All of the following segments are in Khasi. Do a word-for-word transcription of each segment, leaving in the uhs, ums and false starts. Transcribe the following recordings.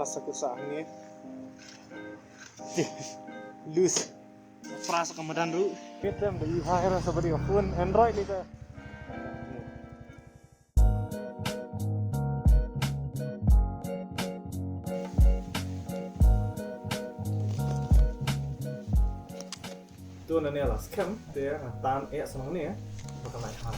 Sa kut sa hangne. Loose. Pra sa ka madan ruh. Kitem da yu ha hera sa bari ka phone Android ni ta. Tu nane la skhem te nga tan eh sa nangne. Ba ka lai ha.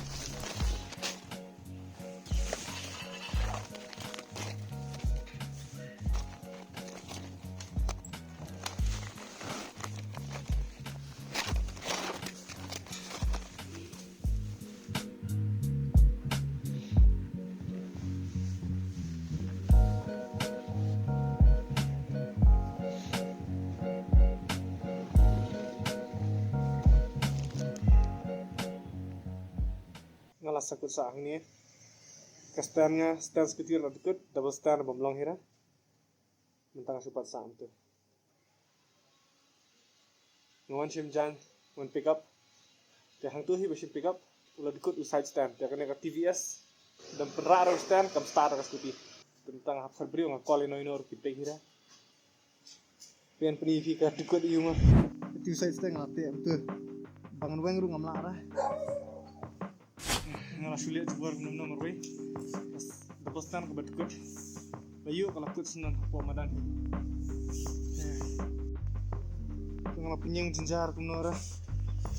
Nga la sa kut sa hangne. Ka stand nga, stand scooty la dkut, double stand bym long hi ra. Mynta nga shu pat sa mynta. Nga wan shim jaiñ, wan pick up. Te hangtu hi ba shim pick up, u la dkut u side stand. Te kane ka T V S, dang pynrah ruh stand, kam start ka scooty. Te mynta nga hap sa briew, nga call ïa no ïa no ruh ki peit hi ra. Pyn pyni phi ka dkut ïa u ma. Te u side stand nga la teh mynta. Ba ngan weng ruh ngam lah ra. Nga la shu leh jubor kumno kumno marwei. Bas, da bos tan kaba dkut. La ïoh ka la kut sngewbha hapoh madan. Nga la pynïeng jynjar kumno re.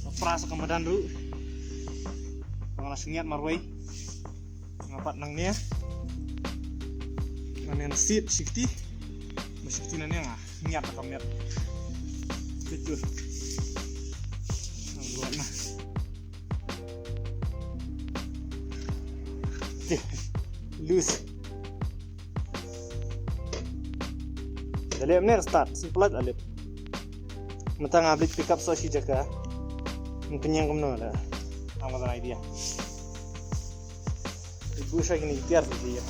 La pra sa ka madan ruh. Nga la shu ngiat marwei. Nga pat nangne. Nangne na sit shikti. Ba shikti nangne nga ngiat ka miat. Betul. Nga buat na. Loose. Da leh mynne start, simple la leh. Mynta nga bit pick up sa shi jaka. Mynta ñiang kumno la. Am ka idea. Ibu sa kini tiar tu dia.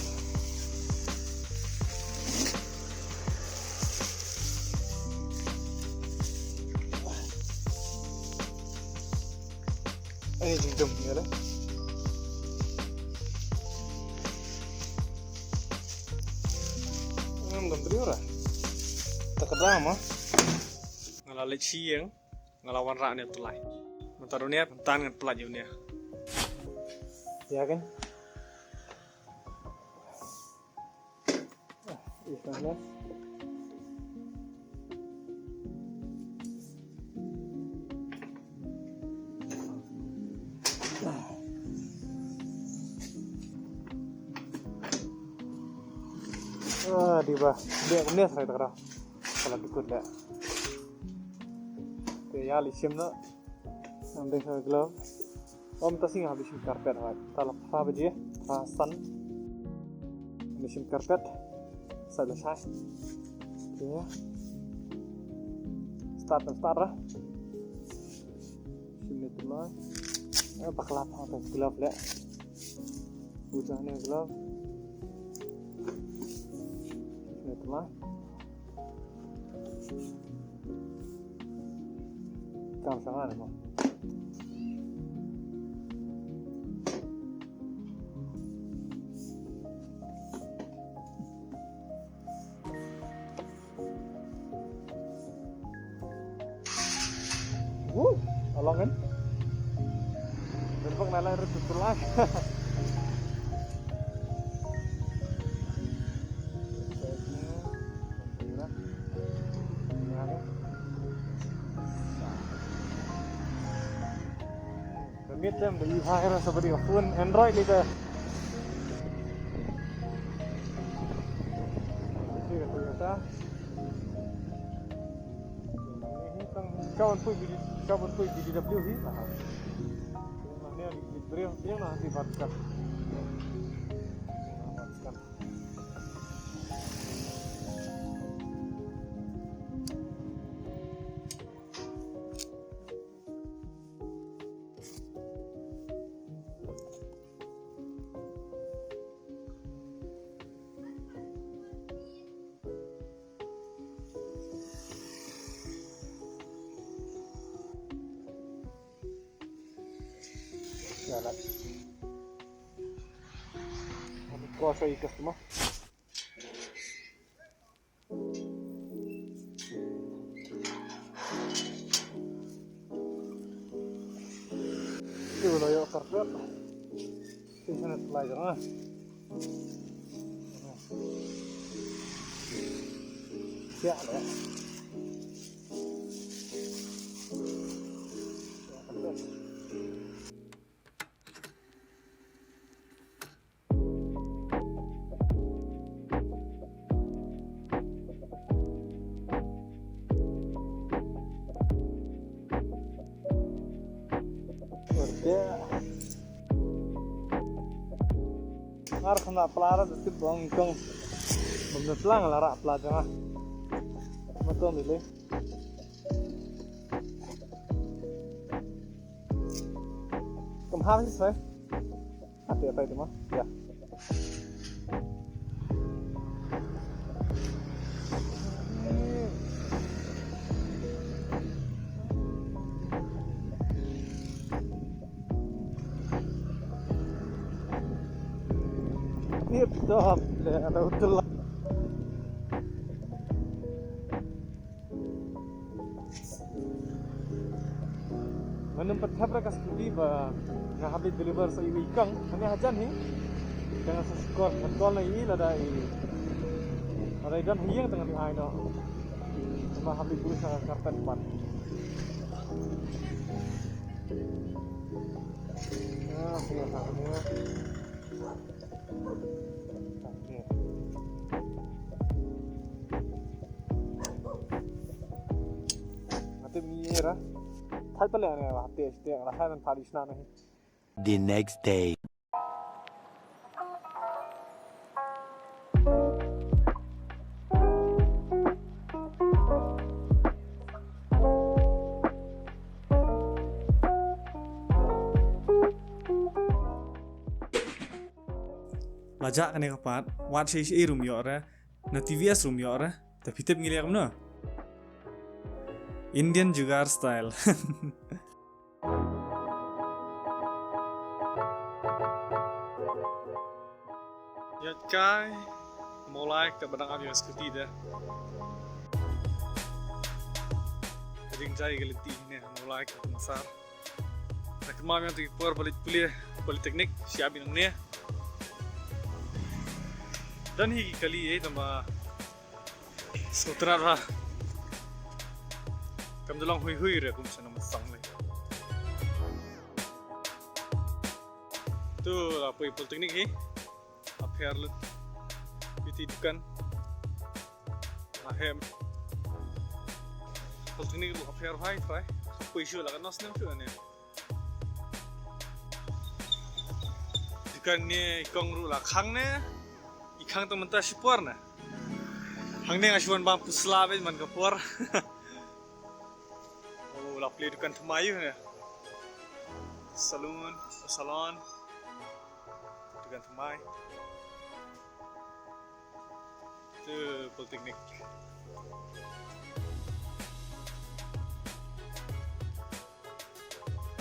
Ani jingdum ïa la. Ngam dum briew ra. Ta ka dang ma. Nga la leit shi ïing, nga la wanrah ne u tyllai. Mynta ruh ne, mynta ngan pyllait ïa u ne. Ïa kan? Ah, diba. Dia kumne sarai takra. Kalau dikut dah. Te ïa li shim noh. Ngan deng sa glove. Ym ta sngi hap shim carpet hoi. Ta la phra baje, phra san. Ngan shim carpet. Sa la shai. Te ïa. Start, start ra. Shim ne tu la. Eh, bakla pha ta glove le. Puja ne glove. Shim ne tu la. Kam sama mo. Wuh, along kan? Berbak nala rut tulak. Permit them, the you hire somebody a phone Android later. Ka wan pui B D, ka wan pui B D W hi. Aha. Yang mana yang di bril, yang mana di batkat. Jalan. Kami cross lagi customer. Internet lai jong ah. Siap lah. Ngar khana pla ra da tip bong kong. Bam da pla nga la ra pla janga. Mato ni le. Kam ha ni sai. Ate atai tu ma. Ya. Tip top le, ada betul lah. Ngan ym pat thep ra ka scooty ba nga hap deliver sa iwei i kong. Hangne hajan hi. Te nga sa skhor, ngan call na i lada i, lada i don ha ïing te ngan ai noh. Te nga hap deliver sa ka carpet pat. Ah, punya tak punya. Ate mi era. Thai pale ane wa te este la hai nan pali sna nahi. The next day. La jah kane ka part, wat shi shi rum ïoh re, na T V S rum ïoh re, te phi tip ngi leh kumno? Indian Jugaad style. Ïa kai, Mawlai ka ba dang am ïa scooty de. Ring jai ka lynti ne Mawlai ka Umsar. Te kynmaw ïa tu ki por ba leit pule Polytechnic, shi ap ïa ngne. Don hi ki kali eh, tang ba sngewtynnat bha. Kam da long hui hui re kum sha nong song le. Tu la poi Polytechnic hi. Apher lut. Piti dukan. Ahem. Polytechnic ruh apher bha trai. Poi shu la ka nos nem shu ne. Dukan ne i kong ruh la khang ne. I khang tang mynta shi por ne. Hangne nga shu wan bam pusla bad man ka por. Oh, la plie dukan thymmai ïa ne. Saloon, salon. Dukan thymmai. Tu Polytechnic.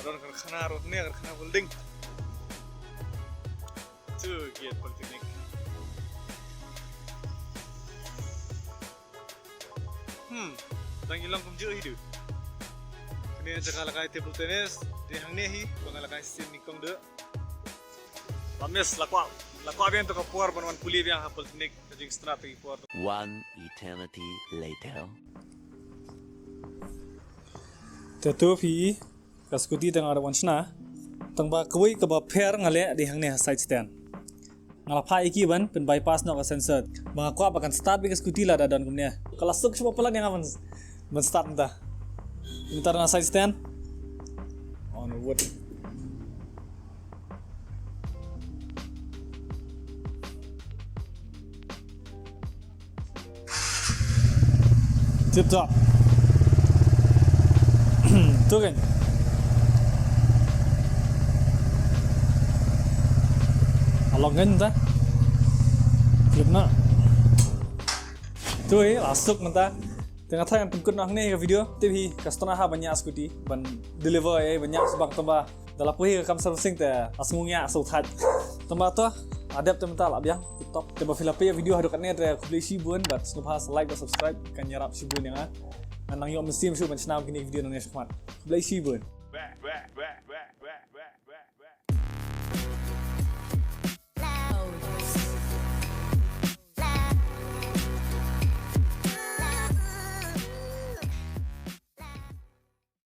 Don karkhana ruh ne, karkhana welding. Tu gate Polytechnic. Hmm, dang ïalong kumjuh hi du. Kane jaka la kai table tennis, dei hangne hi, ba nga la kai sien nyngkong de. La miss, la kwah, la kwah biang tu ka por ban wan pule biang ha Polytechnic, ka jingsngewtynnat tu ki por. One eternity later. Te tu phi, ka scooty te nga dep wan shna. Tang ba kawei kaba pher nga leh dei hangne ha side stand. Nga la phah ïa ki ban pyn bypass noh ka sensor. Ba nga kwah ba kan start beit ka scooty lada don kumne. Ka la suk shuwa palat ïa nga ban, ban start mynta. Mynta na side stand. On wood. Tip top. Tu kan. Along kan ta. Tip na. Tu eh, la suk mynta. Te nga tharai ngan pynkut noh hangne ka video. Tip hi ka sngewtynnat ha ban ñiah scooty, ban deliver eh, ban ñiah sbak tang ba da la poi hi ka kam servicing te la sngew ñiah sngewthuh. Tang ba to, la dep te mynta la biang, tip top. Te ba phi la peit ïa video haduh katne te khublei shibun, bad sngewbha sa like bad subscribe, kan ïarap shibun ïa nga. Ngan nang ïoh mynsiem shuh ban shna kine ki video nangne shakhmat. Khublei shibun.